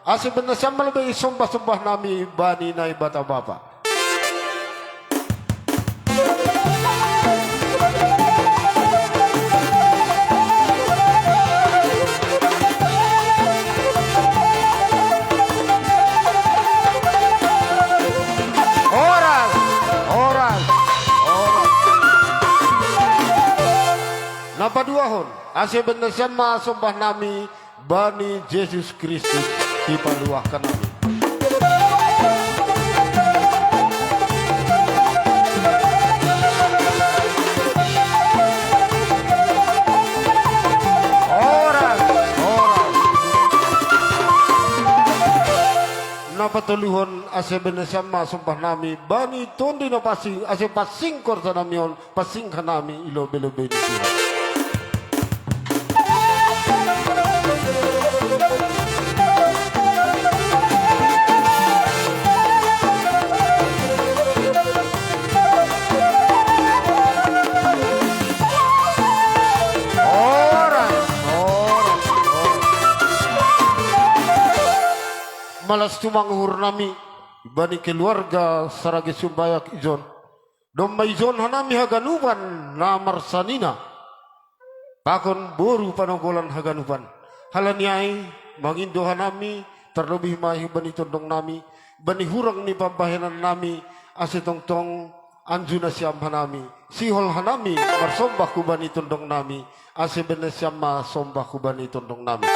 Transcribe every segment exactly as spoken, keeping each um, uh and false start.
Ase bennasian ma lebe sombah-sombah nami bani Naibata Bapa. Horas, horas, horas. Na paduahon, ase bennasian ma sombah nami bani Jesus Kristus, Sipaluahkon nami. Horas, horas. Na patoluhon, ase bennasian ma sombah nami bani Tonduy Napansing, ase pansing horja nami on, pansing hanami i lobei-lobei ni Tuhan. Horas, horas, horas. Malas tumang uhur nami bani keluarga Saragen Sumbayak ijon. Domma ijon hanami haganupan na marsanina pakon boru panogolan haganupan. Halani ai mangindo hanami, tarlobih ma hubani tondong nami, bani hurang ni pambahenan nami, ase tongtong anju nasiam hanami, sihol hanami marsombah hubani tondong nami, ase bennasiam ma sombah hubani tondong nami.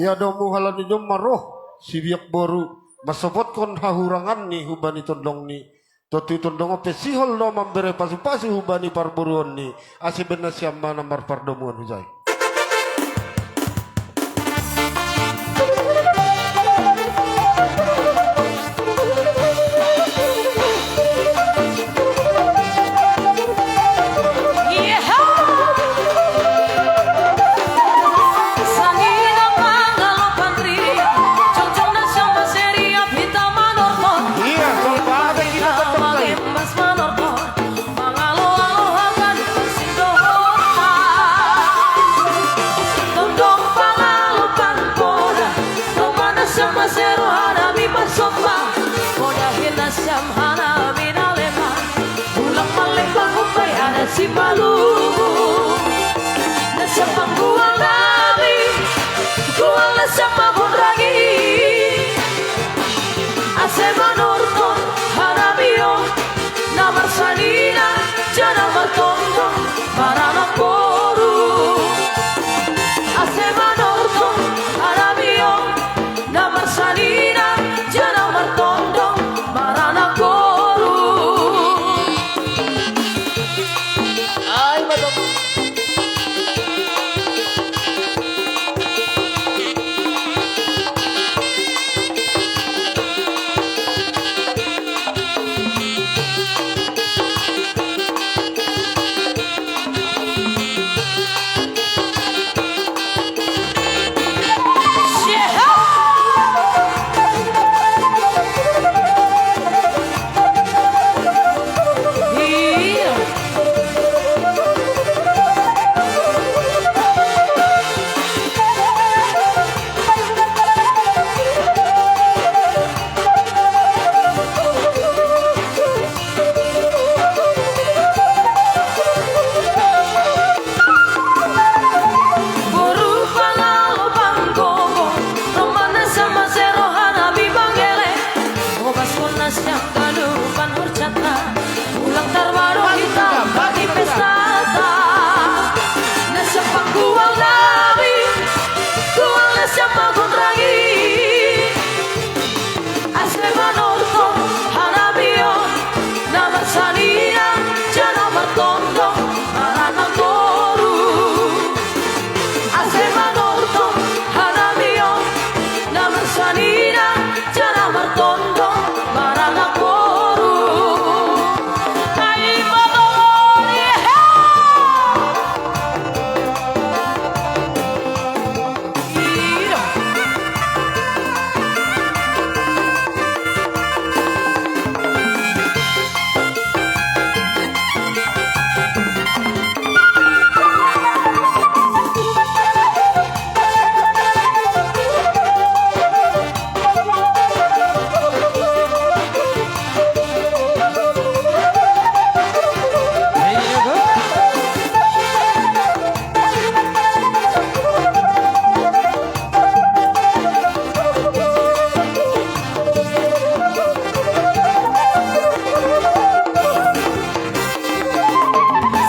Ia domu halani domma roh sibiak boru, mansopotkon hahuranganni hubani tondongni. Tontu tondong on pe sihol do mambere pasu-pasu hubani parboruonni, ase bennasiam ma na marpardomuan hujai. Simalu, nasa panggual nami, gual nasa magonrangi. Ase manortor hanami on, na marsanina jala martondong maranak boru. Ase manortor hanami on, na marsanina jala martondong maranak boru. Ai, madam. Ulang tarwaro hita bagi pestata. Nasa panggual nami, gual nasa magonrangi. Ase manortor hanami on, na marsanina jala martondong maranak boru. Ase manortor hanami on, na marsanina jala martondong maranak boru. Ai, mamori, he!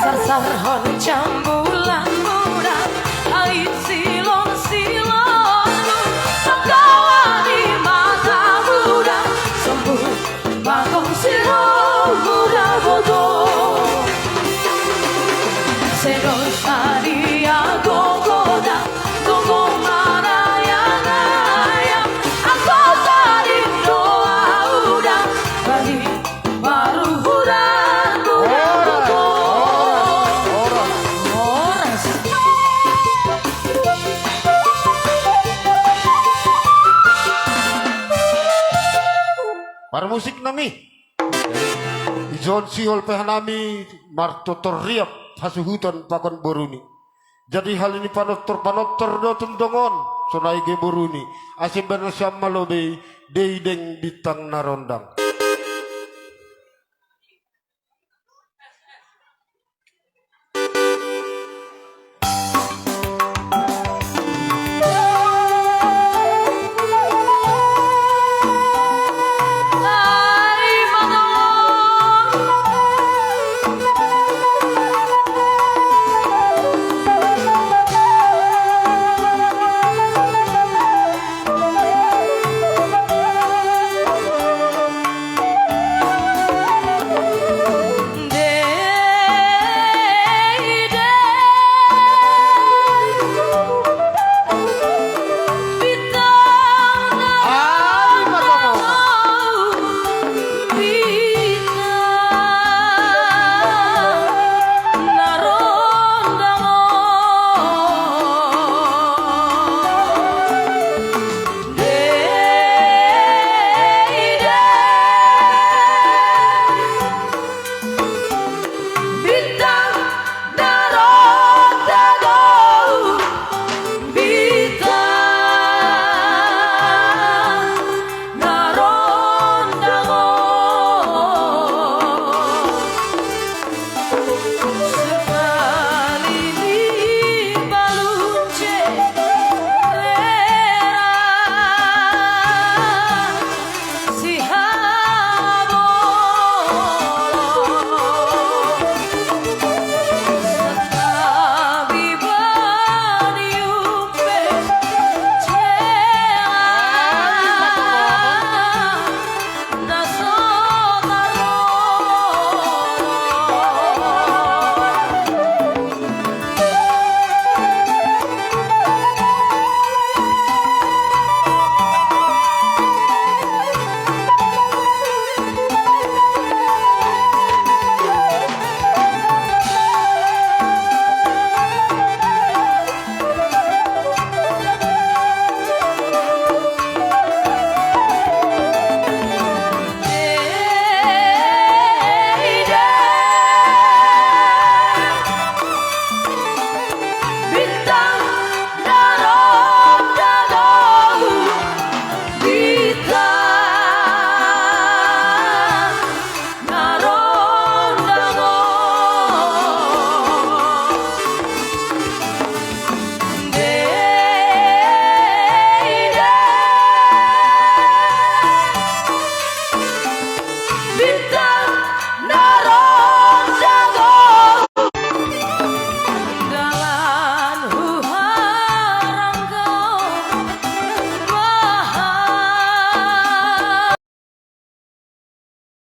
Sarsarhon jambulan muda, ai silong-silong, pangkawani mata muda, sambut bakong silong muda boto. Sedo sadia gogoda, gogo maraya-raya, angko tadi doa uda, bagi Baru huran, huran, horas, horas. Parmusik nami. Ijon sihol pe hanami martotor riap hasuhuton pakon boruni. Jadi hali ni panortor-panortor do tondong on, sonai ge boruni, ase bennasiam ma lobei, dei deng bintang na rondang.